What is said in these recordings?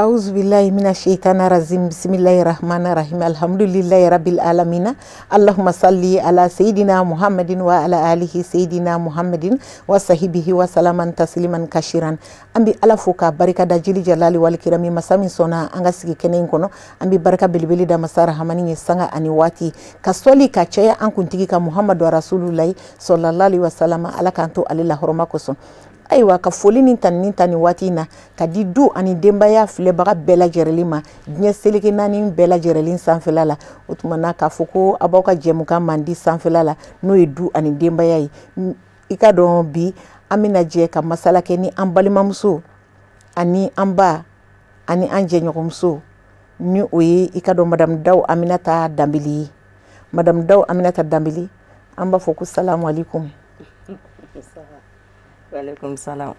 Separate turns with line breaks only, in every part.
Auzubillahi mina shaitani rajim. Bismillahir rahmanir rahim. Alhamdulillahi rabbil alamin. Allahumma salli ala sayidina Muhammadin wa ala alihi sayidina Muhammadin wa sahibihi wa salaman tasliman kashiran. An bi Ala fo ka barika da jili jalali wal kirami masa min sɔnna an ka sigi kɛnɛ in kɔnɔ. An bi barika belebele da masa rahamani ye sanga ani waati ka sɔli ka caya an kuntigi ka Muhammadu rasulullahi sallallahu alaihi wasallam. Ala k'an to ale la hɔrɔma kosɔn. Ayiwa, ka foli ni tanni ta ni waati in na ka di du ani denbaya filɛbaga bɛɛ lajɛlen ma diɲɛ seleke naani bɛɛ lajɛlen sanfɛla la. O tuma na k'a fɔ ko a b'aw ka jɛmukan mandi sanfɛla la, n'o ye du ani denbaya ye. I ka dɔn bi an bɛna jɛ ka masala kɛ ni an balimamuso ani an ba ani an jɛɲɔgɔnmuso, ni o ye i ka dɔn Madame Daw Aminata Danbele ye. Madame Daw Aminata Danbele, an b'a fɔ ko salamu aleykum.
Walaikum salam.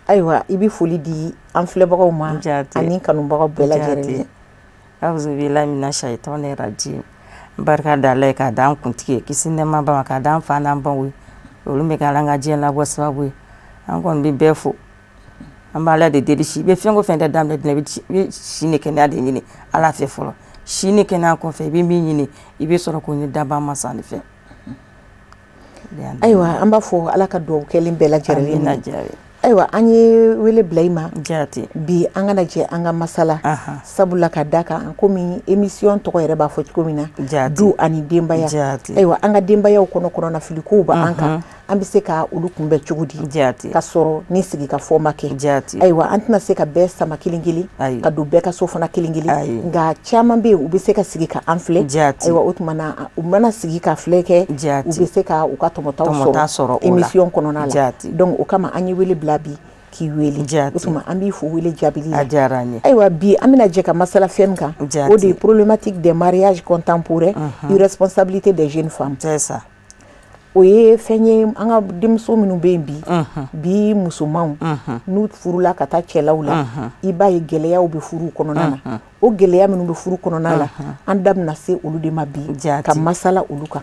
Ayiwa, i bɛ foli di an filɛbagaw ma ani kanubagaw bɛɛ lajɛlen.
Auzubillahi mina shaitani rajim. Barika da Ala ye k'a d'an kuntigi ye, kisi nɛɛma b'a ma, k'a d'an fa n'an baw ye, olu bɛ kɛ an ka diɲɛ labɔ sababu ye. An kɔni bɛ bɛɛ fo, an bɛ Ala de deli. Si i bɛ fɛn o fɛn tɛ daminɛ diɲɛ, i bɛ si ni kɛnɛya de ɲini Ala fɛ fɔlɔ. Si ni kɛnɛya kɔfɛ, i bɛ min ɲini, i bɛ sɔrɔ k'o ɲini dabaa masa de fɛ.
Ayiwa, an b'a fɔ Ala ka dugawu kɛlen bɛɛ lajɛlen ma. Ayiwa, an ye wele bila i ma bi an kana jɛ an ka masala, sabula ka da kan komi émission tɔgɔ yɛrɛ b'a fɔ cogo min na, du ani denbaya. Ayiwa, an ka denbayaw kɔnɔ kɔnɔnafilikow b'an kan, an bɛ se ka olu kunbɛn cogo di ka sɔrɔ ni sigi ka fɔ ma kɛ? Ayiwa, an tɛna se ka bɛɛ sama kelen kelen ka don bɛɛ ka so fana kelen kelen, nka caman bɛ yen, u bɛ se ka sigi ka an filɛ. Ayiwa, o tuma na u mana sigi ka filɛ kɛ, u bɛ se ka u ka tɔmɔtaw sɔrɔ émission kɔnɔna la. Donc o kama an ye wele bila bi k'i wele. O tuma an b'i fo wele jaabili la.
A diyara n ye.
Ayiwa, bi an bɛna jɛ ka masala fɛn min kan, o de ye problématique des mariages contemporains, irresponsabilité des jeunes femmes.
C'est ça.
O ye fɛn ye, an ka denmuso minnu bɛ yen bi, bi musomanw n'u furula ka taa cɛlaw la, i b'a ye gɛlɛyaw bɛ furu kɔnɔna na. O gɛlɛya minnu bɛ furu kɔnɔna la, an da bɛna se olu de ma bi ka masala olu kan.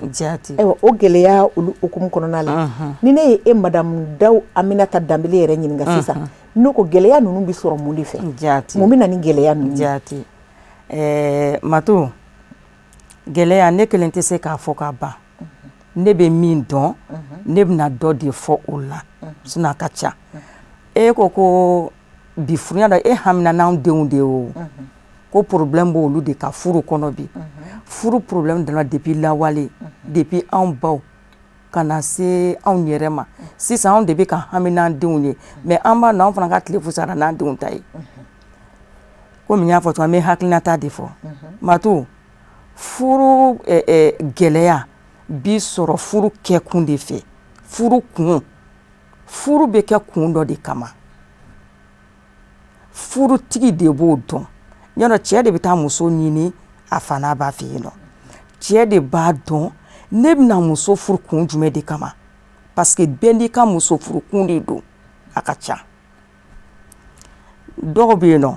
Ayiwa, o gɛlɛya olu hukumu kɔnɔna la, ni ne ye e Madame Daw Aminata Danbele yɛrɛ ɲininka sisan, n'o ko gɛlɛya ninnu bɛ sɔrɔ mun de fɛ, mun bɛ na ni gɛlɛya ninnu
ye? Matu, gɛlɛya ne kelen tɛ se k'a fɔ ka ban. Ne bɛ min dɔn, ne bɛna dɔ de fɔ o la, sinon a ka ca. E ko ko bi furuya la, e hamina n'anw denw de ye o, ko problème b'olu de ka furu kɔnɔ bi. Furu problème donna depuis lawale, depuis anw baw ka na se anw yɛrɛ ma. Sisan anw de bɛ ka hami n'an denw ye, mais an b'a dɔn anw fana ka tile fusara n'an denw ta ye. Komi n y'a fɔ cogo min, n bɛ hakilinata de fɔ. Matu, furu gɛlɛya bi sɔrɔ furu kɛkun de fɛ. Furu kun, furu bɛ kɛ kun dɔ de kama, furutigi de b'o dɔn. Yɔrɔ cɛ de bɛ taa muso ɲini a fa n'a ba fɛ yen nɔ, cɛ de b'a dɔn ne bɛna muso furu kun jumɛn de kama, parce que bɛɛ n'i ka muso furu kun de don. A ka ca, dɔw bɛ yen nɔ,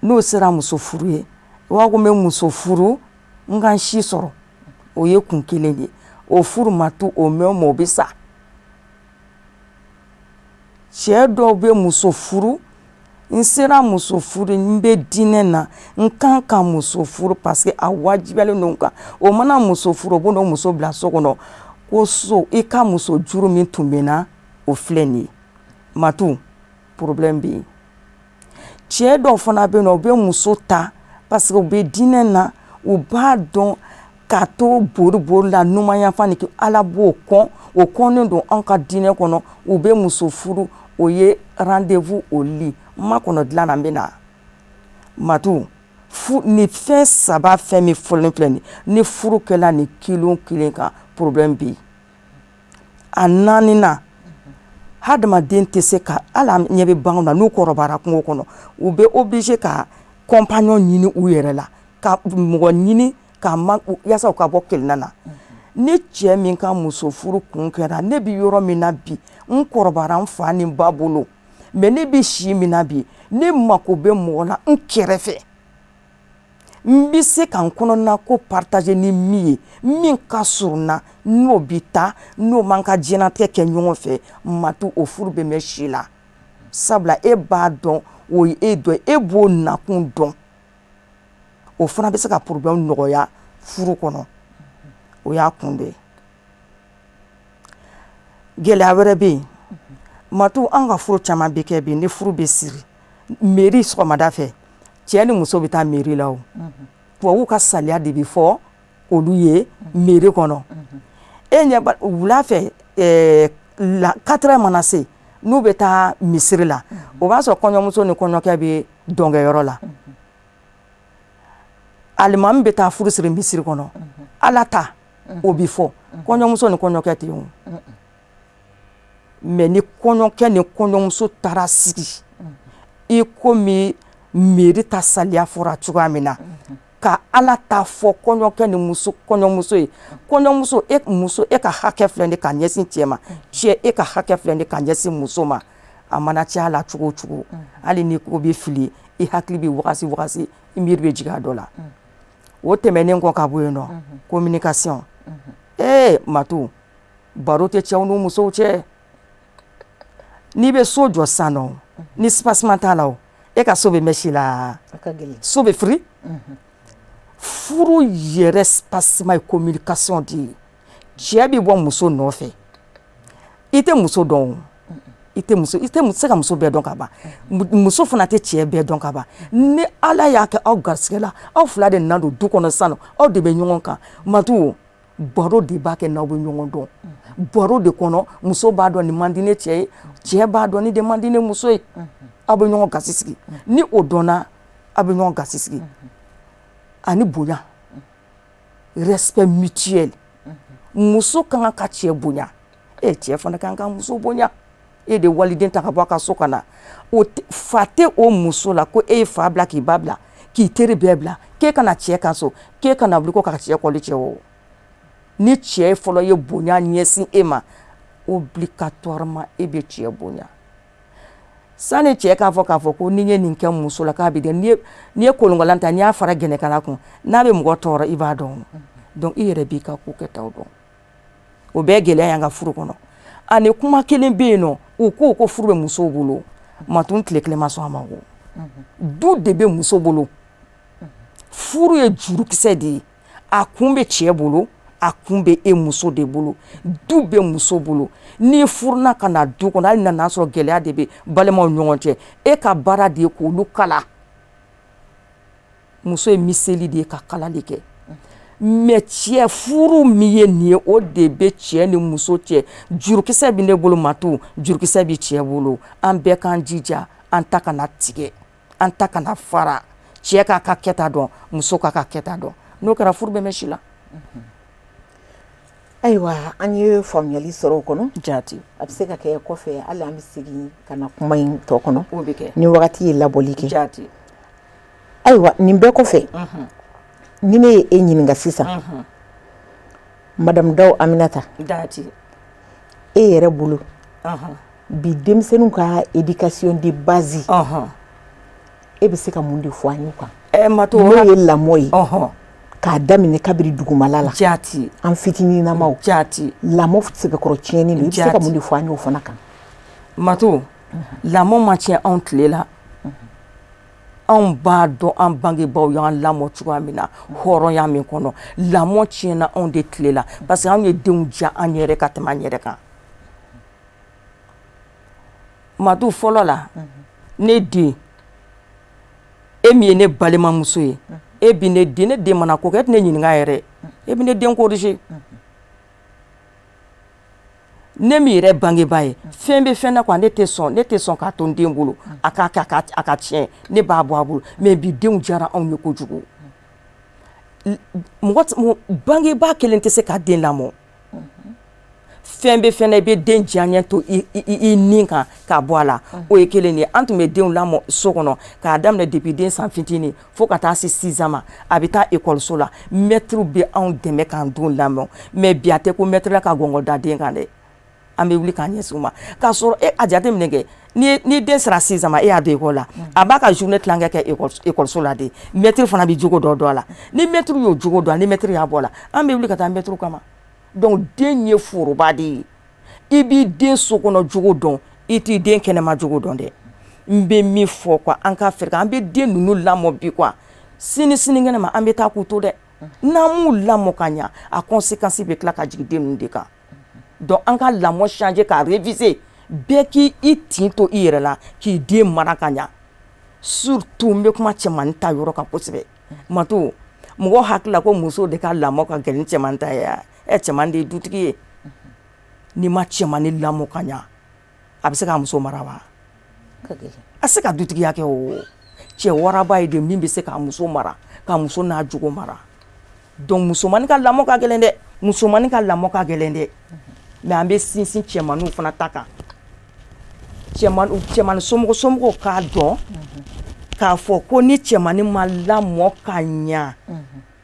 n'o sera muso furu ye, u b'a fɔ ko n bɛ muso furu n ka n si sɔrɔ, o ye kun kelen de ye. O furu ma to o mɛn o ma, o bɛ sa. Cɛ dɔw bɛ muso furu, n sera muso furu, n bɛ diinɛ na, n kan ka muso furu parce que a wajibiyalen don n kan. O mana muso furu, o b'o n'o muso bila so kɔnɔ ko so i ka muso juru min tun bɛ n na, o filɛ nin ye. Matu, problème bɛ yen. Cɛ dɔw fana bɛ yen nɔ, u bɛ muso ta parce que u bɛ diinɛ na, u b'a dɔn k'a to bori bori la numanyanfan ni Ala b'o kɔn, o kɔnnen don anw ka diinɛ kɔnɔ. U bɛ muso furu, o ye rendez-vous au lit, n ma kɔnɔ dilan na, n bɛ na. Matu, ni fɛn saba fɛn min fɔlen filɛ nin, ni furu kɛla nin kelen kelen kan, problème bɛ yen. A naaninan, hadamaden tɛ se ka, hali an ɲɛ bɛ baganw na, n'u kɔrɔbayara kungo kɔnɔ, u bɛ obligé ka compagnon ɲini u yɛrɛ la, ka mɔgɔ ɲini ka ma yaasa u ka bɔ kelenna na. Ni cɛ min ka muso furu kun kɛra, ne bɛ yɔrɔ min na bi, n kɔrɔbayara n fa ni n ba bolo, mais ne bɛ si min na bi, ne mako bɛ mɔgɔ la n kɛrɛfɛ, n bɛ se ka n kɔnɔna ko partager ni min ye, min ka surun n na, n'o bɛ taa, n'o man ka diɲɛlatigɛ kɛ ɲɔgɔn fɛ. Matu, o furu bɛ mɛn si la, sabula e b'a dɔn o ye e dɔ ye, e b'o nakun dɔn, o fana bɛ se ka problème nɔgɔya furu kɔnɔ. O y'a kun dɔ ye. Gɛlɛya wɛrɛ bɛ yen, Matu, an ka furu caman bɛ kɛ bi, ni furu bɛ siri mairie sɔgɔmada fɛ, cɛ ni muso bɛ taa mairie la. O tubabuw ka saliya de bɛ fɔ olu ye mairie kɔnɔ. E ɲɛ wula fɛ, 4 heures mana se, n'u bɛ taa misiri la, o b'a sɔrɔ kɔɲɔmuso ni kɔɲɔkɛ bɛ dɔnkɛyɔrɔ la. Alimami bɛ taa furu siri misiri kɔnɔ, Ala ta o bɛ fɔ, kɔɲɔmuso ni kɔɲɔkɛ tɛ yen o. Mais ni kɔɲɔkɛ ni kɔɲɔmuso taara sigi i komi mairie ta saliya fɔra cogoya min na, ka Ala ta fɔ kɔɲɔkɛ ni muso kɔɲɔmuso ye, kɔɲɔmuso, e muso, e ka hakɛ filɛ nin ka ɲɛsin cɛ ma, cɛ, e ka hakɛ filɛ nin ka ɲɛsin muso ma. A mana caya la cogo o cogo, hali ni ko bɛ fili, i hakili bɛ wagasi wagasi, i miiri bɛ jigin a dɔ la. O tɛmɛnen kɔ ka bɔ yen nɔ, communication, ee Matu, baro tɛ cɛw n'u musow cɛ. N'i bɛ so jɔ sisan nɔ, ni soubassement t'a la, o e ka so bɛ mɛn si la, so bɛ firi. Furu yɛrɛ soubassement ye communication de ye. Cɛ bɛ bɔ muso nɔfɛ, i tɛ muso dɔn o, i tɛ muso, i tɛ se ka muso bɛɛ dɔn ka ban, muso fana tɛ cɛ bɛɛ dɔn ka ban. Ni Ala y'a kɛ aw garisigɛ la, aw fila de nana don du kɔnɔ sisan nɔ, aw de bɛ ɲɔgɔn kan. Matu, baro de b'a kɛ n'aw bɛ ɲɔgɔn dɔn. Baro de kɔnɔ, muso b'a dɔn nin man di ne cɛ ye, cɛ b'a dɔn nin de man di ne muso ye. Aw bɛ ɲɔgɔn gasi sigi. Ni o dɔnna, aw bɛ ɲɔgɔn gasi sigi. Ani bonya, respect mutuel. Muso ka kan ka cɛ bonya, e cɛ fana ka kan ka muso bonya. E de waliden ta ka bɔ a ka so ka na, o fa tɛ o muso la ko e ye fa bila k'i ba bila k'i teri bɛɛ bila k'e kana cɛ ka so, k'e kana wuli ko ka cɛ kɔli cɛ. O ni cɛ fɔlɔ ye bonya ɲɛsin e ma, obligatoirement e bɛ cɛ bonya. Sani cɛ k'a fɔ k'a fɔ ko ni n ye nin kɛ muso la k'a bɛ den, n'i ye kolonkalan ta, n'i y'a fara gɛnɛkala kun, n'a bɛ mɔgɔ tɔɔrɔ, i b'a dɔn. Donc i yɛrɛ b'i ka ko kɛtaw dɔn. O bɛɛ gɛlɛya y'an ka furu kɔnɔ. Ani kuma kelen bɛ yen nɔ, u ko ko furu bɛ musow bolo. Matu, tile kelen ma sɔn a ma. O du de bɛ muso bolo. Furu ye jurukisɛ de ye, a kun bɛ cɛ bolo, a kun bɛ e muso de bolo. Du bɛ muso bolo. N'i furuna ka na du kɔnɔ, hali n'a sɔrɔ gɛlɛya de bɛ balimaw ni ɲɔgɔn cɛ, e ka baara de ye k'olu kala. Muso ye miseli de ye ka kalali kɛ. Mais cɛ, furu min ye nin ye, o de bɛ cɛ ni muso cɛ. Jurukisɛ bɛ ne bolo Matu, jurukisɛ bɛ cɛ bolo. An bɛɛ k'an jija, an ta kana tigɛ, an ta kana fara. Cɛ k'a ka kɛta dɔn, muso k'a ka kɛta dɔn. N'o kɛra, furu bɛ mɛn si la.
Ayiwa, an ye faamuyali sɔrɔ o kɔnɔ.
Jaati.
A bɛ se ka kɛ kɔfɛ, hali an bɛ segin ka na kuma in tɔ kɔnɔ.
O bɛ kɛ.
Ni wagati ye labɔli kɛ.
Jaati.
Ayiwa, nin bɛɛ kɔfɛ, ni ne ye e ɲininka sisan, Madame Daw Aminata,
Jaati.
e yɛrɛ bolo, bi denmisɛnninw ka éducation de base, e bɛ se ka mun de fɔ an y'o kan?
Matu,
n'o ye lamɔ ye, k'a daminɛ kabiri dugumala la.
Jaati.
An fitininamaw.
Jaati.
Lamɔ sɛbɛkɔrɔ tiɲɛni don, i bɛ se ka mun de fɔ an y'o fana kan?
Matu, lamɔ ma tiɲɛ anw tile la. Anw b'a dɔn an bangebaaw y'an lamɔ cogoya min na, hɔrɔnya min kɔnɔ. Lamɔ tiɲɛna anw de tile la, parce que anw ye denw diya an yɛrɛ ka tɛmɛ an yɛrɛ kan. Matu, fɔlɔ la, ne den, e min ye ne balimamuso ye, e bi ne den, ne den mana ko kɛ, e tɛ ne ɲininka yɛrɛ, e bɛ ne den corriger. Ne min yɛrɛ bangebaa ye, fɛn bɛ fɛn na quoi, ne tɛ sɔn, ne tɛ sɔn k'a to n den bolo a ka kɛ, a ka tiɲɛ, ne b'a bɔ a bolo. Mais bi denw diyara anw ye kojugu. Mɔgɔ bangebaa kelen tɛ se ka den lamɔ. Fɛn bɛ fɛn na, i bɛ den diyaɲɛ to i nin kan k'a bɔ a la, o ye kelen de ye. An tun bɛ denw lamɔ so kɔnɔ k'a daminɛ depuis den san fitinin fo ka taa se 6 ans ma, a bɛ taa ekɔliso la, mɛtiriw bɛ anw dɛmɛ k'an denw lamɔ. Mais bi a tɛ ko mɛtiri ka gɔngɔn da den kan dɛ, an bɛ wuli k'an ɲɛsin u ma. K'a sɔrɔ e a jateminɛ kɛ, ni den sera 6 ans ma, e y'a don ekɔli la, a b'a ka journée tilankɛ kɛ ekɔliso la de. Mɛtiri fana bɛ jogo dɔ dɔn a la. Ni mɛtiri y'o jogo dɔn, ni mɛtiri y'a bɔ a la, an bɛ wuli ka taa mɛtiriw kama. Donc den ye foroba de ye. I b'i den so kɔnɔ jogo dɔn, i t'i den kɛnɛma jogo dɔn dɛ. N bɛ min fɔ quoi, an ka fɛɛrɛ kɛ, an bɛ den ninnu lamɔ bi quoi, sini sinikɛnɛ ma an bɛ taa k'u to dɛ. N'an m'u lamɔ ka ɲa, a conséquence bɛ tila ka jigin den ninnu de kan. Donc an ka lamɔ changer, k'a réviser. Bɛɛ k'i i tin to i yɛrɛ la k'i den mara ka ɲa. Surtout n bɛ kuma cɛmannin ta yɔrɔ kan kosɛbɛ. Mato, mɔgɔ hakili la ko muso de ka lamɔ ka gɛlɛn ni cɛman ta ye. Ɛ, cɛman de ye dutigi ye. N'i ma cɛmannin lamɔ ka ɲa, a bɛ se k'a muso mara wa? A se ka dutigiya kɛ o. Cɛ waraba ye de min bɛ se k'a muso mara, k'a muso n'a jogo mara. Donc musomannin ka lamɔ ka gɛlɛn dɛ, musomannin ka lamɔ ka gɛlɛn dɛ. Mais an bɛ sinsin cɛmanninw fana ta kan. Cɛmannin somɔgɔw k'a dɔn k'a fɔ ko ni cɛmannin ma lamɔ ka ɲa,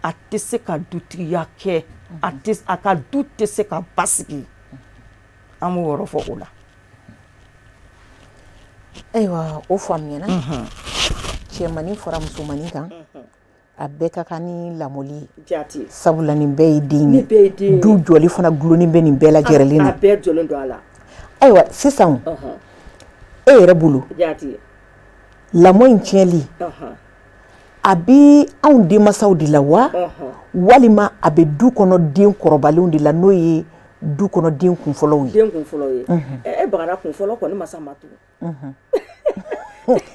a tɛ se ka dutigiya kɛ, a ka du tɛ se ka basigi. An b'o yɔrɔ fɔ o la.
Ayiwa, o faamuyana. Cɛmannin fara musomannin kan, a bɛɛ ka kan ni lamɔli ye, sabula nin bɛɛ ye den ye. Du jɔli fana gulonnen bɛ nin bɛɛ lajɛlen na.
A bɛɛ jɔlen don a la.
Ayiwa, sisan e yɛrɛ bolo, lamɔ in tiɲɛli, a bɛ anw denmansaw de la wa, walima a bɛ du kɔnɔ den kɔrɔbalenw de la, n'o ye du kɔnɔ den kunfɔlɔw ye?
Den kunfɔlɔw ye. E bagara kunfɔlɔ kɔni masa ma tugun.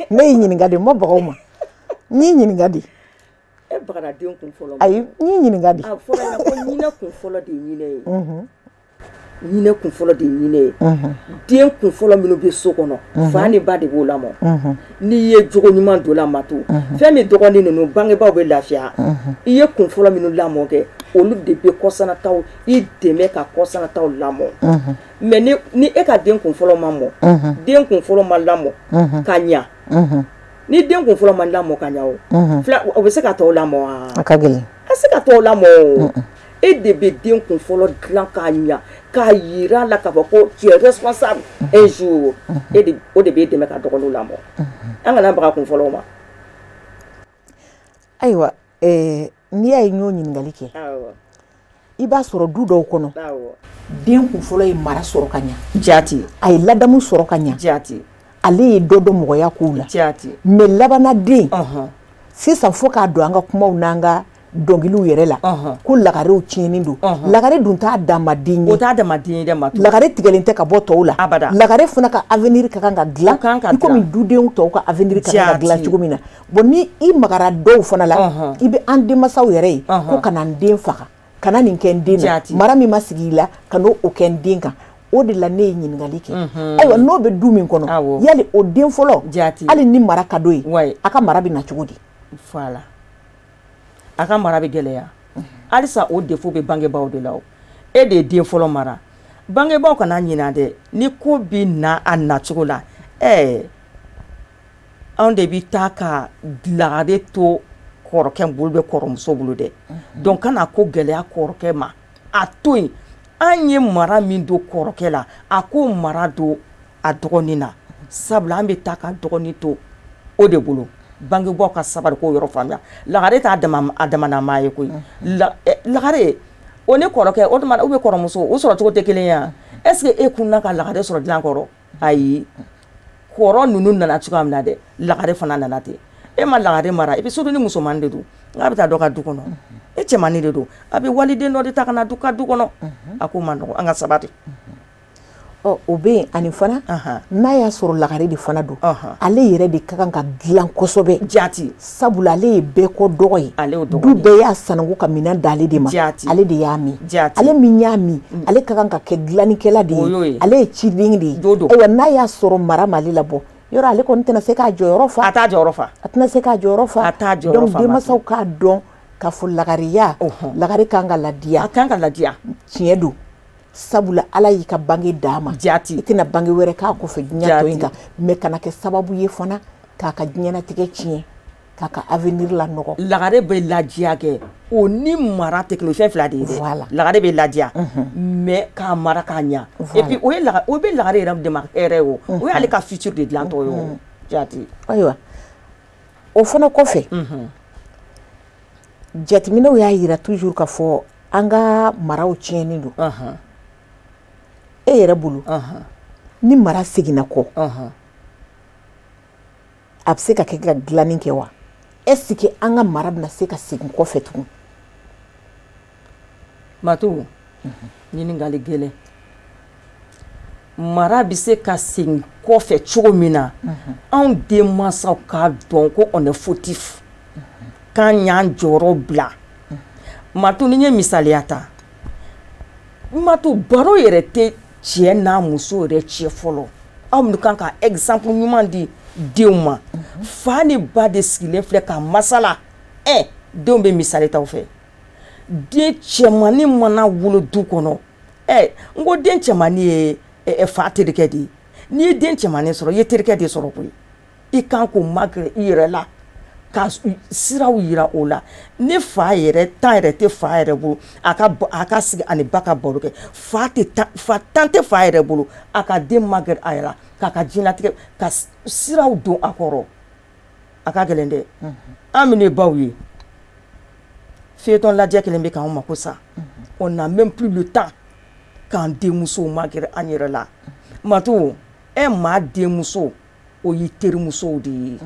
Ne y'i ɲininka de, n ma baga o ma. N y'i ɲininka de.
E bagara den kunfɔlɔ ma.
Ayi, n y'i ɲininka de.
A fɔra ɲɛna ko ɲinɛ kunfɔlɔ de ye ɲinɛ ye. Ɲinɛ kunfɔlɔ de ye ɲinɛ ye. Den kunfɔlɔ minnu bɛ so kɔnɔ, fa ni ba de b'o lamɔ. N'i ye jogo ɲuman don la, Matu, fɛn min dɔgɔnin ninnu, bangebaaw bɛ lafiya. I ye kunfɔlɔ minnu lamɔ kɛ, olu de bɛ kɔsanataw i dɛmɛ ka kɔsanataw lamɔ. Mais ni e ka den kunfɔlɔ ma mɔ, den kunfɔlɔ ma lamɔ ka ɲa, ni den kunfɔlɔ ma lamɔ ka ɲa, o fila o bɛ se ka tɔw lamɔ wa?
A ka gɛlɛn.
A se ka tɔw lamɔ o. E de bɛ den kunfɔlɔ dilan k'a ɲa, k'a yira la k'a fɔ ko tu es responsable un jour. E de, o de b'e dɛmɛ ka dɔgɔninw lamɔ. An kana baga kunfɔlɔw ma.
Ayiwa, n'i y'a ye n y'o ɲininkali kɛ, i b'a sɔrɔ du dɔw kɔnɔ, den kunfɔlɔ ye mara sɔrɔ ka ɲa. A ye ladamu sɔrɔ ka ɲa. Ale ye dɔ dɔn mɔgɔya kow la. Mais labanna den, sisan fo k'a don an ka kumaw n'an ka dɔnkiliw yɛrɛ la, ko lagarew tiɲɛnen don. Lagare dun t'a dama den ye.
O t'a dama den ye dɛ, Matu.
Lagare tigɛlen tɛ ka bɔ tɔw la.
Abada.
Lagare fana ka avenir ka kan ka dilan i komi dudenw tɔw ka avenir ka kan ka dilan cogo min na. Bon, ni i magara dɔw fana la, i bɛ an denmansaw yɛrɛ ye ko kana n den faga, kana nin kɛ n den na, mara min ma sigi i la, ka n'o kɛ n den kan. O de la ne ye ɲininkali kɛ. Ayiwa, n'o bɛ du min kɔnɔ, yali o den fɔlɔ, hali ni mara ka d'o ye, a ka mara bɛ na cogo di?
Voilà, a ka mara bɛ gɛlɛya. Halisa o défaut bɛ bangebaaw de la. O e de ye den fɔlɔ mara, bangebaaw kana ɲina dɛ. Ni ko bɛ na a nacogo la, ɛɛ, anw de bɛ taa ka lagare to kɔrɔkɛ bolo, bɛ kɔrɔmuso bolo dɛ. Donc kana ko gɛlɛya kɔrɔkɛ ma, a to yen. An ye mara min don kɔrɔkɛ la, a k'o mara don a dɔgɔnin na, sabula an bɛ taa ka dɔgɔnin to o de bolo. Bangebaaw ka sabali k'o yɔrɔ faamuya. Lagare t'a dama a damana maa ye koyi. Lagare o ni kɔrɔkɛ o tuma ou bien kɔrɔmuso, o sɔrɔ cogo tɛ kelen ye wa? Est ce que e kunna ka lagare sɔrɔ dilan kɔrɔ? Ayi, kɔrɔ ninnu nana cogoya min na dɛ, lagare fana nana ten. E ma lagare mara, i bɛ surtout ni musomanin de don, n'a bɛ taa dɔ ka du kɔnɔ, e cɛmannin de don, a bɛ waliden dɔ de ta ka na du ka du kɔnɔ. A ko ma nɔgɔn, an ka sabali.
Ɔ, o bɛ yen. Ani fana, n'a y'a sɔrɔ lagare de fana don, ale yɛrɛ de ka kan ka dilan kosɛbɛ. Sabula ale ye bɛɛ kɔ dɔgɔ ye.
Ale y'o dɔgɔ.
Du bɛɛ y'a sananko ka minɛn d'ale de ma. Ale de y'a min. Ale min y'a min, ale ka kan ka kɛ dilannikɛla de ye. Ale ye ciden de ye. Ayiwa, n'a y'a sɔrɔ mara m'ale labɔ yɔrɔ, ale kɔni tɛna se k'a jɔyɔrɔ fa.
A t'a jɔyɔrɔ fa.
A tɛna se k'a jɔyɔrɔ fa.
A t'a jɔyɔrɔ fa.
Donc denmansaw k'a dɔn k'a fɔ lagariya, lagare kan ka ladiya.
A kan ka ladiya.
Tiɲɛ don. Sabula ala y'i ka bange d'a ma. I tɛna bange wɛrɛ k'a kɔfɛ diɲɛ tɔ in kan. Mais kana kɛ sababu ye fana k'a ka diɲɛnatigɛ tiɲɛ, k'a ka avenir lanɔgɔ.
Lagare bɛ ladiya kɛ, o ni mara tɛ kelen, fɛn fila de ye dɛ. Lagare bɛ ladiya, mais k'a mara k'a ɲa. Et puis o ye o bɛ lagare yɛrɛ de ma hɛrɛ ye o. O y'ale ka futur de dilantɔ ye o.
Ayiwa, o fana kɔfɛ, jateminɛw y'a yira toujours k'a fɔ an ka maraw tiɲɛnen don. E yɛrɛ bolo, ni mara seginna kɔ, A bɛ se ka kɛ ka dilanni kɛ wa? Est-ce que an ka mara bɛna se ka segin kɔfɛ tugun?
Matu, ɲininkali gɛlɛn. Mara bɛ se ka segin kɔfɛ cogo min na, anw denmansaw k'a dɔn ko on est fautif, k'an y'an jɔyɔrɔ bila. Matu, ni n ye misaliya ta, Matu, baro yɛrɛ tɛ cɛ n'a muso yɛrɛ cɛ fɔlɔ. Aw minnu kan ka exemple ɲuman di denw ma, fa ni ba de sigilen filɛ ka masala. Ɛ, denw bɛ misali t'aw fɛ. Den cɛmannin mana wolo du kɔnɔ, ɛ, n ko den cɛmannin ye fa terikɛ de ye. N'i ye den cɛmannin sɔrɔ, i ye terikɛ de sɔrɔ koyi. I kan k'o magɛrɛ i yɛrɛ la, ka siraw yira o la. Ni fa yɛrɛ tan yɛrɛ tɛ fa yɛrɛ bolo, a ka sigi ani ba ka baro kɛ. Fa tɛ tan, fa tan tɛ fa yɛrɛ bolo, a ka den magɛrɛ a yɛrɛ la, k'a ka diɲɛlatigɛ ka siraw don a kɔrɔ. A ka gɛlɛn dɛ. An minnu ye baw ye, feuilleton lajɛ kelen bɛ k'anw mako sa. On n'a même plus le temps k'an denmusow magɛrɛ an yɛrɛ la. Matu, e maa denmuso, o y'i terimusow de ye,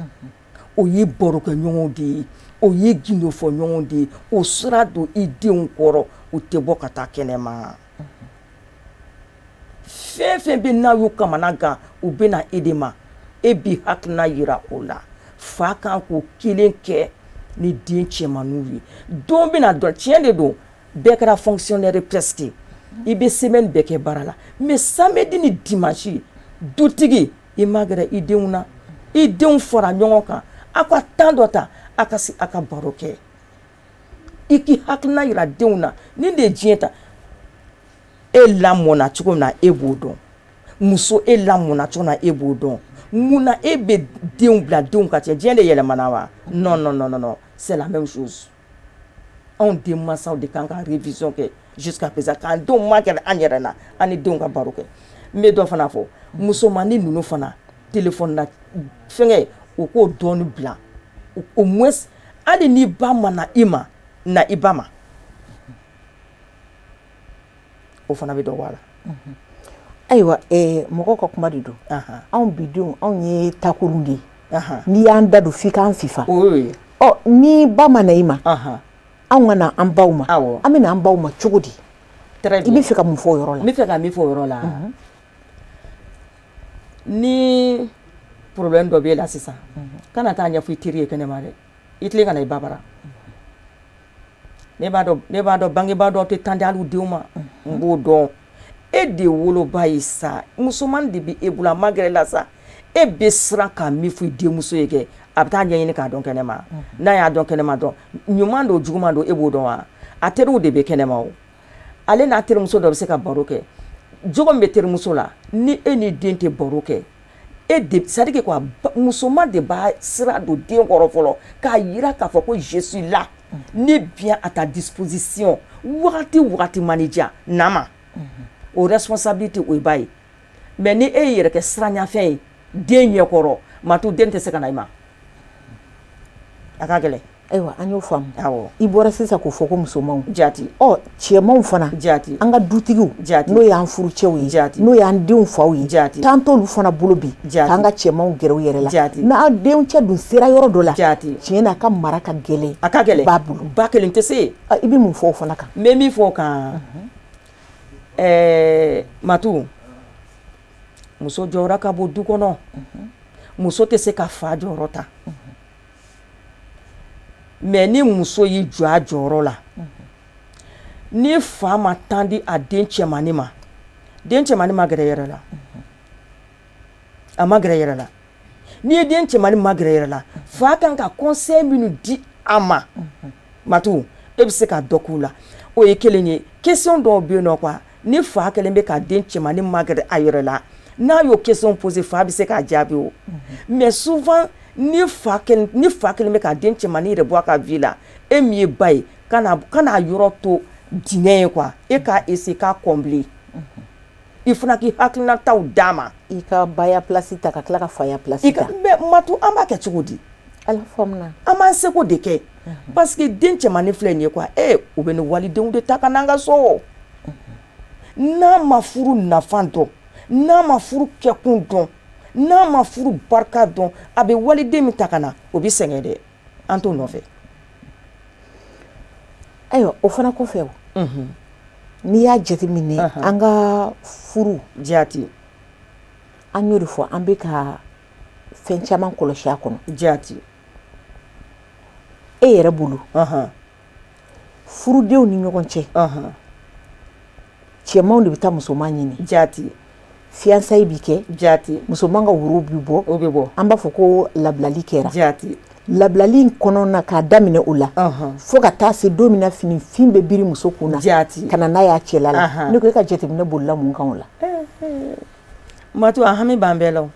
o y'i barokɛɲɔgɔnw de ye, o y'i gindofɔɲɔgɔnw de ye. O sira don i denw kɔrɔ, u tɛ bɔ ka taa kɛnɛma. Fɛn fɛn bɛ n'a y'u kamana gan, u bɛ na e de ma, e b'i hakilina yira o la. Fa kan k'o kelen kɛ ni den cɛmanninw ye. Don bɛna dɔn, tiɲɛ de don, bɛɛ kɛra fonctionnaire presque, i bɛ semaine bɛɛ kɛ baara la, mais samedi ni dimanche, dutigi, i magɛrɛ i denw na, i denw fara ɲɔgɔn kan, aw ka temps dɔ ta, a ka sigi, a ka baro kɛ, i k'i hakilina yira denw na. Nin de ye diɲɛ ta. E lamɔna cogo min na, e b'o dɔn. Muso, e lamɔna cogo min na, e b'o dɔn. Mun na e bɛ denw bila denw ka cɛ? Diɲɛ de yɛlɛmana wa? Non, non, non, non, non, c'est la même chose. Anw denmansaw de kan ka révision kɛ jusqu'à présent, k'an denw magɛrɛ an yɛrɛ la, an ni denw ka baro kɛ. N bɛ dɔ fana fɔ, musomanin ninnu fana, téléphone na fɛngɛ, u k'o dɔɔni bila. Au moins, hali ni ba ma na i ma, na i ba ma, o fana bɛ dɔ bɔ a la.
Ayiwa, mɔgɔw ka kuma de don. Anw bidenw, anw ye takurun de ye. N'i y'an da don, f'i k'an fifa.
O ye.
Ɔ, ni ba ma na i ma, anw ka na an baw ma, an bɛ na an baw ma cogo di?
Très
I
bien.
bɛ fɛ ka mun fɔ o yɔrɔ la?
N bɛ fɛ ka min fɔ o yɔrɔ la, ni problème dɔ b'e la sisan, kana taa ɲɛfɔ i teri ye kɛnɛma dɛ, i tilen ka na i ba bara. Ne b'a dɔn, ne b'a dɔn, bangebaa dɔw tɛ temps di hali u denw ma. N b'o dɔn. E de woloba ye sa, musoman de bɛ e bolo, a ma gɛrɛ la sa, e bɛ siran ka min fɔ i denmuso ye kɛ, a bɛ taa ɲɛɲini k'a dɔn kɛnɛma. N'a y'a dɔn kɛnɛma dɔn, ɲuman don, juguman don, e b'o dɔn wa? A teriw de bɛ kɛnɛma. O ale n'a terimuso dɔ bɛ se ka baro kɛ. Jogo min bɛ terimuso la, ni e ni den tɛ baro kɛ, e de, c'est à dire que quoi, musoman de b'a sira don den kɔrɔ fɔlɔ, k'a yira k'a fɔ ko je suis là, ne bien à ta disposition, wagati wagati man di diya na ma. O responsabilité, o ye ba ye. Mais ni e y'i yɛrɛ kɛ siranɲafɛn ye den ɲɛkɔrɔ, Matu, den tɛ se ka na i ma, a ka gɛlɛn.
Ayiwa, an y'o faamu.
Awɔ.
I bɔra sisan k'o fɔ ko musomanw.
Jati.
Ɔ, cɛmanw fana,
Jati.
an ka dutigiw,
Jati.
n'o y'an furucɛw ye,
Jati.
n'o y'an denw faw ye,
Jati.
t'an t'olu fana bolo bi
Jati.
k'an ka cɛmanw gɛrɛ u yɛrɛ la.
Jati.
N'an dencɛ dun sera yɔrɔ dɔ la,
Jati.
tiɲɛ na, a ka mara ka gɛlɛn
A ka gɛlɛn.
ba bolo.
Ba kelen tɛ se.
I bɛ mun fɔ o fana kan?
N bɛ min fɔ o kan, Matu, muso jɔyɔrɔ ka bon du kɔnɔ. Muso tɛ se ka fa jɔyɔrɔ ta, mais ni muso y'i jɔ a jɔyɔrɔ la, ni fa ma temps di a den cɛmannin ma, den cɛmannin ma gɛrɛ yɛrɛ la, a ma gɛrɛ yɛrɛ la. N'i ye den cɛmannin ma gɛrɛ yɛrɛ la, fa kan ka conseil minnu di a ma, Matu, e bɛ se ka dɔ k'u la. O ye kelen ye. Question dɔw bɛ yen nɔ quoi, ni fa kɛlen bɛ ka den cɛmannin ma gɛrɛ a yɛrɛ la, n'a y'o question poser, fa bɛ se k'a jaabi o. Mais souvent, ni fa kɛlen bɛ ka den cɛmannin yɛrɛ bɔ a ka vie la, e min ye ba ye, kana yɔrɔ to dingɛ ye quoi, e k'a essayer k'a combler, i fana k'i hakilinataw d'a ma.
I ka baya place ta, ka tila ka faya place
I ka
ta.
Mais Matu, an b'a kɛ cogo di?
Ala faamuna.
An b'an seko de kɛ, parce que den cɛmannin filɛ nin ye quoi, e u bɛ ni walidenw de ta ka n'an ka so. N'a ma furu nafa dɔn, n'a ma furu kɛkun dɔn, N'a ma furu barika dɔn, a bɛ waliden min ta ka na, o bɛ sɛgɛn dɛ, an t'o nɔfɛ.
Ayiwa, o fana kɔfɛ, o n'i y'a jateminɛ, an ka furu
Jaati.
An y'o de fɔ, an bɛ ka fɛn caman kɔlɔsi a kɔnɔ.
Jaati.
E yɛrɛ bolo, furudenw ni ɲɔgɔn cɛ, cɛmanw de bɛ taa musoman ɲini.
Jaati.
Fiançailles bi kɛ.
Jaati.
Musoman ka woro bi bɔ.
O bɛ bɔ.
An b'a fɔ ko labilali kɛra.
Jaati.
Labilali in kɔnɔ na, k'a daminɛ o la fo ka taa se don min na finifin bɛ biri muso kun na
Jaati.
ka na n'a y'a cɛla la, ne ko e ka jateminɛ bolila mun kan o la?
Matu, a hami b'an bɛɛ la o.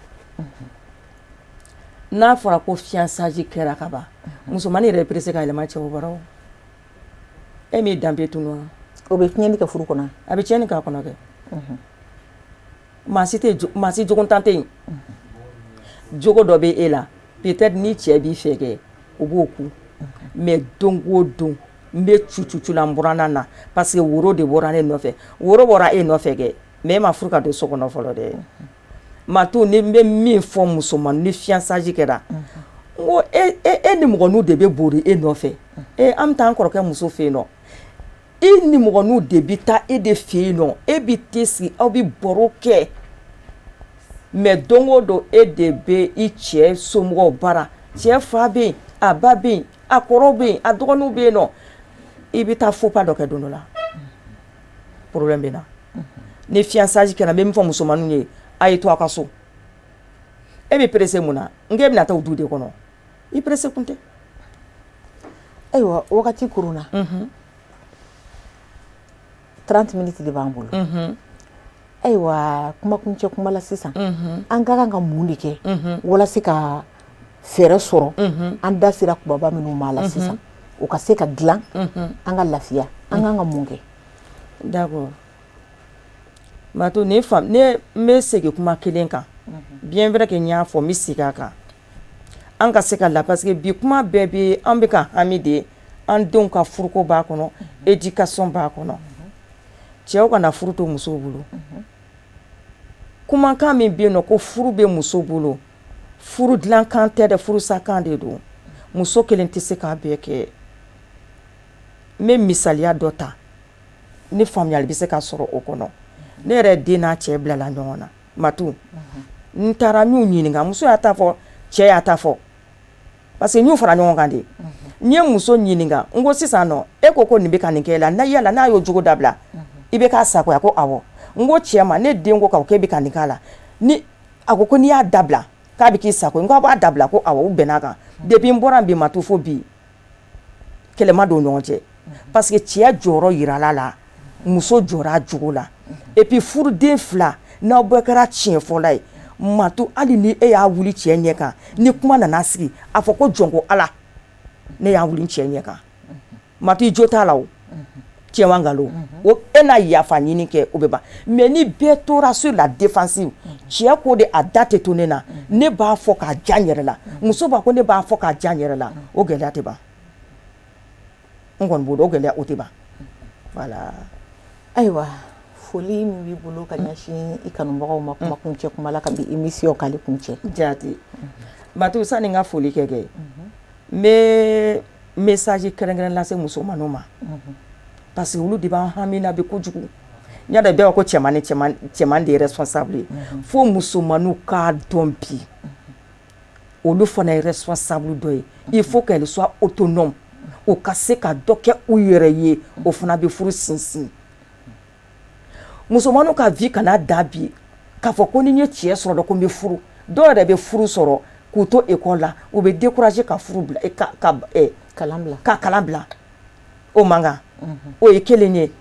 N'a fɔra ko fiançailles kɛra ka ban, musomanin yɛrɛ bɛ pressé ka yɛlɛma cɛw bara o. E m'i danbe tunu wa?
O bɛ tiɲɛni kɛ furu kɔnɔ.
A bɛ tiɲɛni k'a kɔnɔ kɛ. Maa si tɛ, maa si jogontan tɛ yen. Jogo dɔ bɛ e la, peut-être ni cɛ b'i fɛ kɛ, o b'o ku. Mais don o don n bɛ cucucu la n buranna na, parce que woro de bɔra ne nɔfɛ. Woro bɔra e nɔfɛ kɛ, mais e ma furu ka don so kɔnɔ fɔlɔ dɛ. Matu, ni n bɛ min fɔ musoman, ni fiançailles kɛra, n ko e e nimɔgɔninw de bɛ bori e nɔfɛ. E, an bɛ taa an kɔrɔkɛ muso fɛ yen nɔ, e nimɔgɔninw de bɛ taa e de fɛ yen nɔ, e bɛ te sigi, aw bɛ baro kɛ. Mais don o don, e de bɛ i cɛ somɔgɔw bara. Cɛ fa bɛ yen, a ba bɛ yen, a kɔrɔw bɛ yen, a dɔgɔninw bɛ yen nɔ. I bɛ taa faux pas dɔ kɛ don dɔ la, problème bɛ na. Ni fiançailles kɛra, n bɛ min fɔ musomaninw ye, a ye to aw ka so. E bɛ pressé mun na? N k'e bɛna taa o du de kɔnɔ, i pressé kun tɛ.
Ayiwa, wagati koronna, 30 minutes de b'an bolo. Ayiwa, kumakuncɛ kuma la sisan, an ka kan ka mun de kɛ walasa ka fɛɛrɛ sɔrɔ an da sera kumaba minnu ma la sisan, o ka se ka dilan, an ka lafiya? An kan ka mun kɛ?
D'accord, Mato, ne fa, ne n bɛ segin kuma kelen kan. Bien vrai que n y'a fɔ, n bɛ segin a kan. An ka se ka la, parce que bi kuma bɛɛ bɛ an bɛ ka hami de, an denw ka furuko b'a kɔnɔ, éducation b'a kɔnɔ. Cɛw kana furu to musow bolo. Kumakan min bɛ yen nɔ ko furu bɛ muso bolo, furu dilankan tɛ dɛ, furusakan de don. Muso kelen tɛ se k'a bɛɛ kɛ. N bɛ misaliya dɔ ta ni faamuyali bɛ se ka sɔrɔ o kɔnɔ. Ne yɛrɛ den n'a cɛ bilala ɲɔgɔn na, Matu. N taara n y'u ɲininka, muso y'a ta fɔ, cɛ y'a ta fɔ, parce que n y'u fara ɲɔgɔn kan de. N ye muso ɲininka, n ko sisan nɔ, e ko ko nin bɛ ka nin kɛ e la, na yala n'a y'o jogo dabila, i bɛ k'a sagoya? Ko awɔ. N ko cɛ ma, ne den ko k'a k'e bɛ ka nin k'a la, ni a ko ko n'i y'a dabila k'a bɛ k'i sago ye, n ko a b'a dabila? Ko awɔ. U bɛn'a kan. Depuis n bɔra bi, Matu, fo bi, kɛlɛ ma don u ɲɔgɔn cɛ, parce que cɛ jɔyɔrɔ yirala la, muso jɔra a jogo la. Et puis furuden fila, n'aw bɛɛ kɛra tiɲɛfɔla ye, Matu, hali ni e y'a wuli cɛ ɲɛ kan, ni kuma nana sigi, a fɔ ko jɔn ko Ala, ne y'a wuli cɛ ɲɛ kan. Matu, i jo t'a la o, tiɲɛ wa nkalon o, e n'a yafa ɲini kɛ, o bɛ ban. Mais ni bɛɛ tora sur la défensive, cɛ ko de a da tɛ to ne na, ne b'a fɔ k'a ja n yɛrɛ la, muso b'a ko ne b'a fɔ k'a ja n yɛrɛ la, o gɛlɛya tɛ ban. N kɔni bolo, o gɛlɛya o tɛ ban, voilà.
Ayiwa, foli min b'i bolo ka ɲɛsin i kanubagaw ma, kuma kuncɛ kuma la, ka bi émission k'ale kuncɛ.
Jaati, Matu, sani n ka foli kɛ, n bɛ message kɛrɛnkɛrɛn lase musomaninw ma, parce que olu de b'an hami na bi kojugu. N y'a dɔn bɛɛ b'a ko cɛman ni cɛman, cɛman de ye responsable ye. Fo musomaninw k'a dɔn bi, olu fana ye responsable dɔ ye. Il faut qu'elle soit autonome, u ka se ka dɔ kɛ u yɛrɛ ye, o fana bɛ furu sinsin. Musomaninw ka vie kana da bi k'a fɔ ko ni n ye cɛ sɔrɔ dɔn ko n bɛ furu. Dɔw yɛrɛ bɛ furu sɔrɔ k'u to école la, u bɛ décourager ka furu bila, ka
kalan bila.
Ka kalan bila, o man kan. O ye kelen ye.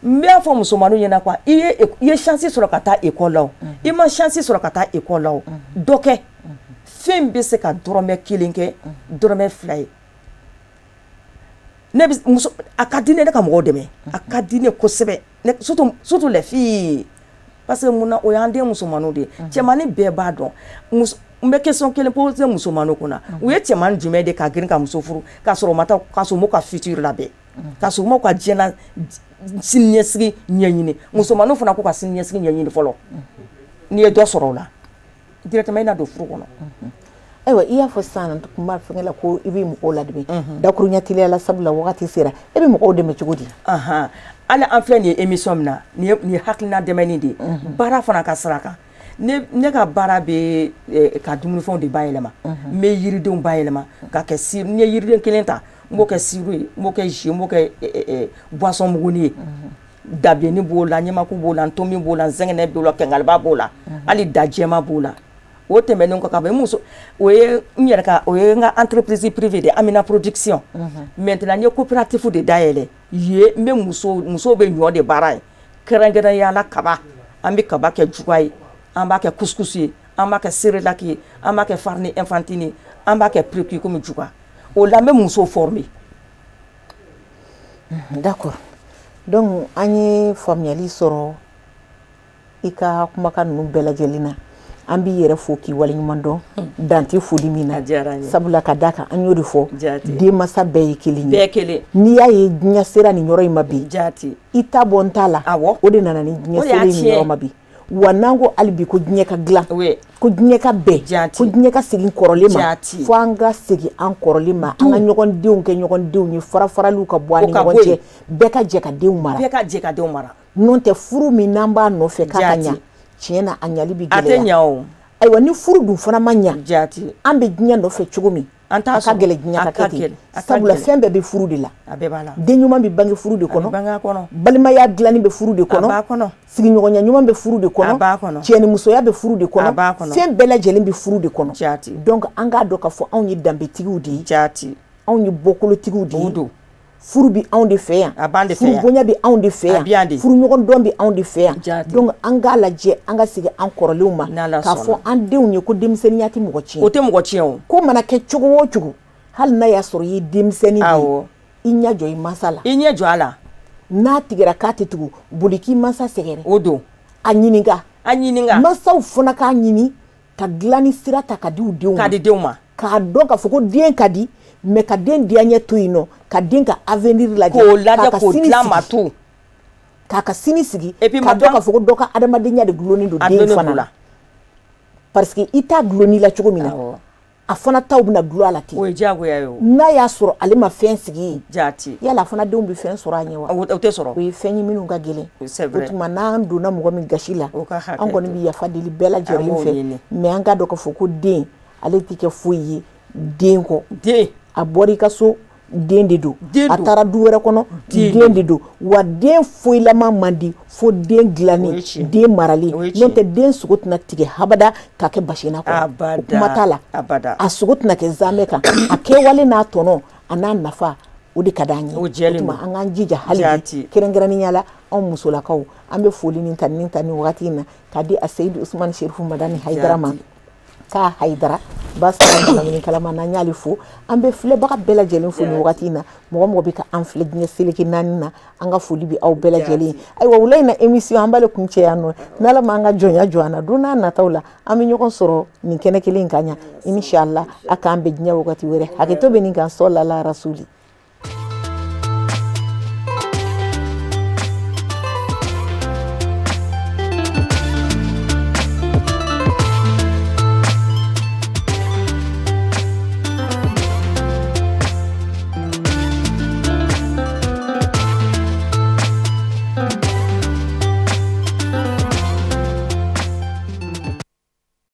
N b'a fɔ musomaninw ɲɛna quoi, i ye chance sɔrɔ ka taa école la o, i ma chance sɔrɔ ka taa école la o, dɔ kɛ fɛn bɛ se ka dɔrɔmɛ kelen kɛ, dɔrɔmɛ fila ye. Ne bɛ muso, a ka di ne ka mɔgɔw dɛmɛ, a ka di ne kosɛbɛ, ne surtout les filles, parce que mun na, o y'an den musomaninw de ye. Cɛmanin bɛɛ b'a dɔn. Muso, n bɛ question kelen poser musomaninw kunna: u ye cɛmanin jumɛn de ka girin ka muso furu k'a sɔrɔ u ma taa, k'a sɔrɔ u m'u ka futur labɛn, k'a sɔrɔ u m'u ka diɲɛ siniɲɛsigi ɲɛɲini? Musomaninw fana k'u ka siniɲɛsigi ɲɛɲini fɔlɔ. N'i ye dɔ sɔrɔ o la. Directement i na don furu kɔnɔ.
Ayiwa, i y'a fɔ sisan kuma fɛngɛ la ko i bɛ mɔgɔw ladɛmɛ dakuruɲɛ teliya la, sabula wagati sera. E bɛ mɔgɔw dɛmɛ cogo di?
Hali an filɛ nin ye émission min na, nin ye hakilina dɛmɛni de ye. Baara fana ka sira kan, ne ka baara bɛ ka dumunifɛnw de bayɛlɛma. N bɛ yiridenw bayɛlɛma ka kɛ sirop. N ye yiriden kelen ta, n b'o kɛ sirop ye, n b'o kɛ jus, n b'o kɛ boisson muguni ye. Dabilenni b'o la, ɲamaku b'o la, ntomi b'o la, nsɛgɛnɛ b'o la, kɛngaliba b'o la, hali da jɛma b'o la. O tɛmɛnen kɔ ka bɔ muso, o ye n yɛrɛ ka, o ye n ka entreprise privée de Amina Production. Maintenant, n ye coopérative de dayɛlɛ yen. N bɛ musow bɛ ɲɔ de baara ye, kɛrɛnkɛrɛnnenya la kaba. An bɛ kaba kɛ juga ye, an b'a kɛ couscous ye, an b'a kɛ céréalac ye, an b'a kɛ farine infantile ye, an b'a kɛ précuit komi juga. O la, n bɛ musow former.
D'accord. Donc an ye faamuyali sɔrɔ i ka kumakan ninnu bɛɛ lajɛlen na. An b'i yɛrɛ fo k'i waleɲuman dɔn, dan tɛ foli min na, sabula ka d'a kan, an y'o de fɔ, denmansa bɛɛ ye kelen
ye. Bɛɛ kelen.
N'i y'a ye diɲɛ sera nin yɔrɔ in ma bi, i ta bɔ n ta la, o de nana ni diɲɛ sera nin yɔrɔ ma bi. Wa n'an ko hali bi ko diɲɛ ka dilan, ko diɲɛ ka bɛn, ko diɲɛ ka segin kɔrɔlen ma, fo an ka segin an kɔrɔlen ma, an ka ɲɔgɔn denw kɛ ɲɔgɔn denw ye, fara faraliw ka bɔ an ni ɲɔgɔn cɛ, bɛɛ ka jɛ ka denw mara.
Bɛɛ ka jɛ ka denw mara.
N'o tɛ, furu min n'an b'a nɔfɛ k'a ka ɲa, tiɲɛ na, a ɲali bi
gɛlɛya. A tɛ ɲa o.
Ayiwa, ni furu dun fana ma ɲa, an bɛ diɲɛ nɔfɛ cogo min,
an t'a
a ka gɛlɛn diɲɛ ka kɛ ten, sabula fɛn bɛɛ bɛ furu de la.
A bɛɛ b'a la.
Den ɲuman bɛ bange furu de kɔnɔ,
a bɛ kɔnɔ.
Balimaya dilanni bɛ furu de kɔnɔ,
a b'a kɔnɔ.
Sigiɲɔgɔnya ɲuman bɛ furu de kɔnɔ,
a b'a kɔnɔ.
Cɛnimusoya bɛ furu de kɔnɔ,
a b'a kɔnɔ.
Fɛn bɛɛ lajɛlen bɛ furu de kɔnɔ. Donc an k'a dɔn k'a fɔ anw ye danbetigiw de ye, anw ye bɔkolotigiw de ye.
O don.
Furu bɛ anw de fɛ yan,
a b'an de fɛ yan.
Furu bonya bɛ anw de fɛ yan, furu ɲɔgɔn dɔn bɛ anw de fɛ yan. Donc an k'a lajɛ, an ka segin an kɔrɔlenw ma, k'a fɔ an denw ye ko denmisɛnninya tɛ mɔgɔ tiɲɛ.
O tɛ mɔgɔ tiɲɛ o.
Ko mana kɛ cogo o cogo, hali n'a y'a sɔrɔ i ye denmisɛnnin de ye, i ɲɛ jɔ i mansa la.
I ɲɛ jɔ a la.
N'a tigɛra k'a tɛ tugu, boli k'i mansa sɛgɛrɛ.
O don.
A ɲininka.
A ɲininka.
Mansaw fana k'a ɲini ka dilanni sira ta ka di u denw ma.
K'a di denw ma.
K'a dɔn k'a fɔ ko den ka di, mais ka den diyaɲɛ to yen nɔ, ka den ka avenir lajɛ.
K'o lajɛ, k'o dilan ma to.
K'a ka sini sigi. Et puis k'a dɔn k'a fɔ ko dɔ ka adamadenya de gulonnen don den fana la. Parce que i t'a gulonni la cogo min na, a fana taw bɛna gulon a la ten.
O ye diyagoya ye o.
N'a y'a sɔrɔ ale ma fɛn sigi yen, yala a fana denw bɛ fɛn sɔrɔ a ɲɛ wa?
O tɛ sɔrɔ.
O ye fɛn ye minnu ka gɛlɛn. O tuma, n'an donna mɔgɔ min gasi la, an kɔni bɛ yafa deli bɛɛ lajɛlen fɛ. Mais an k'a dɔn k'a fɔ ko den, ale tɛ kɛ foyi ye den kɔ.
Den.
A bɔra i ka so, den de don. A taara du wɛrɛ kɔnɔ, den de don. Wa den foyilama man di fo den dilannen, den maralen. N'o tɛ, den sogo tɛna tigɛ habada ka kɛ basina kɔnɔ. O kuma t'a la. A sogo tɛna kɛ zamɛ kan. A kɛwale n'a tɔnɔ a n'a nafa, o de ka d'an ye.
O jɛlen
don. O tuma, an k'an jija hali bi, kɛrɛnkɛrɛnnenya la anw musolakaw. An bɛ foli ni ta ni ta ni wagati in na k'a di a Seyidu Usumani Serifu Madani Hayidara ma, k'a Hayidara ba sara kalama. N'an y'ale fo, an bɛ filɛbaga bɛɛ lajɛlen fo nin wagati in na. Mɔgɔ mɔgɔ bɛ ka an filɛ diɲɛ seleke naani na, an ka foli bɛ aw bɛɛ lajɛlen. Ayiwa, wula in na émission, an b'ale kuncɛ yan nɔ. N'Ala ma an ka jɔnya jɔ an na, don n'a nataw la, an bɛ ɲɔgɔn sɔrɔ nin kɛnɛ kelen in kan yan, inshallah. A k'an bɛn diɲɛ wagati wɛrɛ. Hakɛto bɛ nin kan. Sɔlala rasuli.